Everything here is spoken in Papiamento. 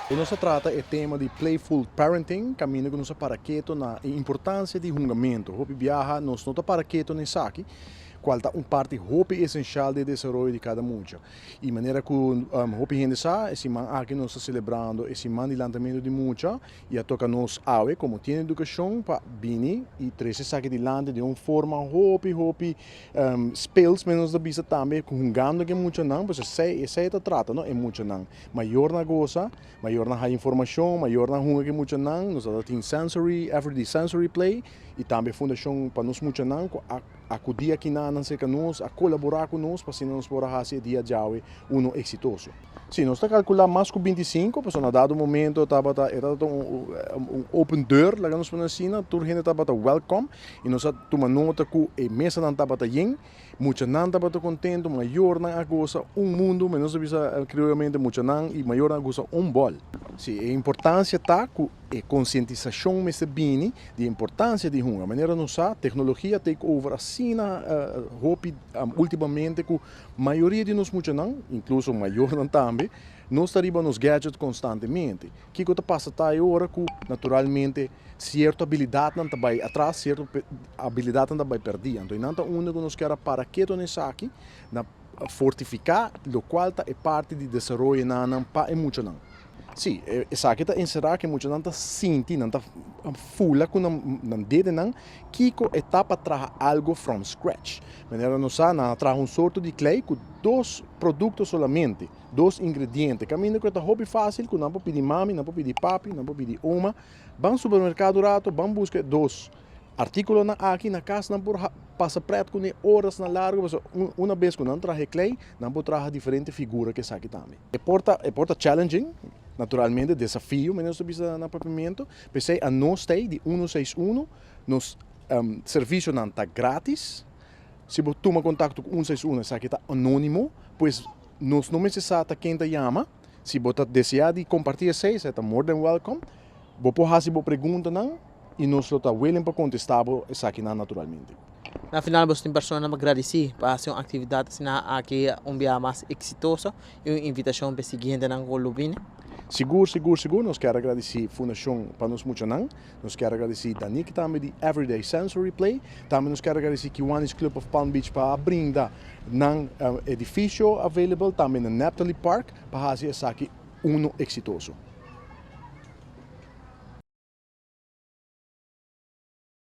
Nos a trata e tema di playful parenting, kaminda ku nos a para keto na e importansia di hungamentu. Hopi biaha nos no ta para keto na esaki, kual ta un parti hopi esenshal di e desaroyo di kada mucha. I manera ku hopi hende sa, e siman aki nos ta selebrando e siman di lantamentu di mucha i a toka nos awe komo tienda di edukashon pa bini i trese esaki dilanti den un forma hopi hopi speels, men nos ta bisa tambe ku hungando ku e muchanan, pasobra esei esei ta trata no, e muchanan. Mayornan a gosa, mayornan haya informashon, mayornan hunga ku e muchanan, nos a tin sensory, everyday sensory play i tambe fundashon pa nos muchanan ku a akudí akinanan serka nos, a kolaborá ku nos pa asina nos por a hasi e dia djawe uno eksitoso. Si, nos ta kalkulá mas ku 25, pasobra na dado momento tabata e tabata un open deur, laga nos pone asina, tur hende tabata welcome i nos a tuma nota ku e mesanan tabata yen. Muchanan tabata contento, mayornan a goza un mundo, mi no sa bisa crioyamente muchanan y mayornan a goza un bol. Si, e importancia ta cu e concientisacion mester bini di e importancia di hunga. Manera nos sa, tecnologia take over asina hopi ultimamente cu mayoria di nos muchanan, incluso mayornan tambe, nos ta riba nos gadget constantemente. Kiko ta pasa ta e ora ku naturalmente sierto abilidatnan ta bai atras, sierto abilidatnan ta bai pèrdí. Anto einan ta unda ku nos kier a para keto na esaki, na fortifiká lokual ta e parti di desaroyo nan pa e muchanan. Sí, esaki ta enserá ku e muchanan ta sinti, nan ta fula ku nan dedenan kiko e ta pa traha algu from scratch. Manera nos sa, nan a traha un sorto di klei ku dos produkto solamente. Dos ingrediente. Kaminda ku e ta hopi fásil ku nan por pidi mami, nan por pidi papi, nan por pidi oma. Ban supermerkado rato, ban buska e dos artíkulonan aki na kas nan por pasa prèt kuné orasnan largu pasobra una bes ku nan traha e klei, nan por traha diferente figura ku esaki tambe. E por ta e por ta challenging, naturalmente, desafio manera nos ta bisa na papiamentu. P'esei anos ta ei di 161, nos servisionan ta grátis. Si bo tuma kontakto ku 161 esaki ta anónimo, pues nos no mester sa ta ken ta yama. Si bo ta deseá di kompartí esei, esei ta more than welcome. Bo por hasi bo preguntanan i nos lo ta willing pa kontestá bo esakinan naturalmente. Na final boso tin personanan pa gradisí pa hasi un aktividat asina aki un biaha mas eksitoso i un invitashon pa e siguientenan ku lo bini. Sigur, sigur, sigur nos kier a gradisí Fundashon pa Nos Muchanan. Nos kier a gradisí Danique tambe di Everyday Sensory Play. Tambe nos kier a gradisí Kiwanis Club of Palm Beach pa a brinda nan edifisio available tambe na Neptali Park pa hasi esaki uno eksitoso.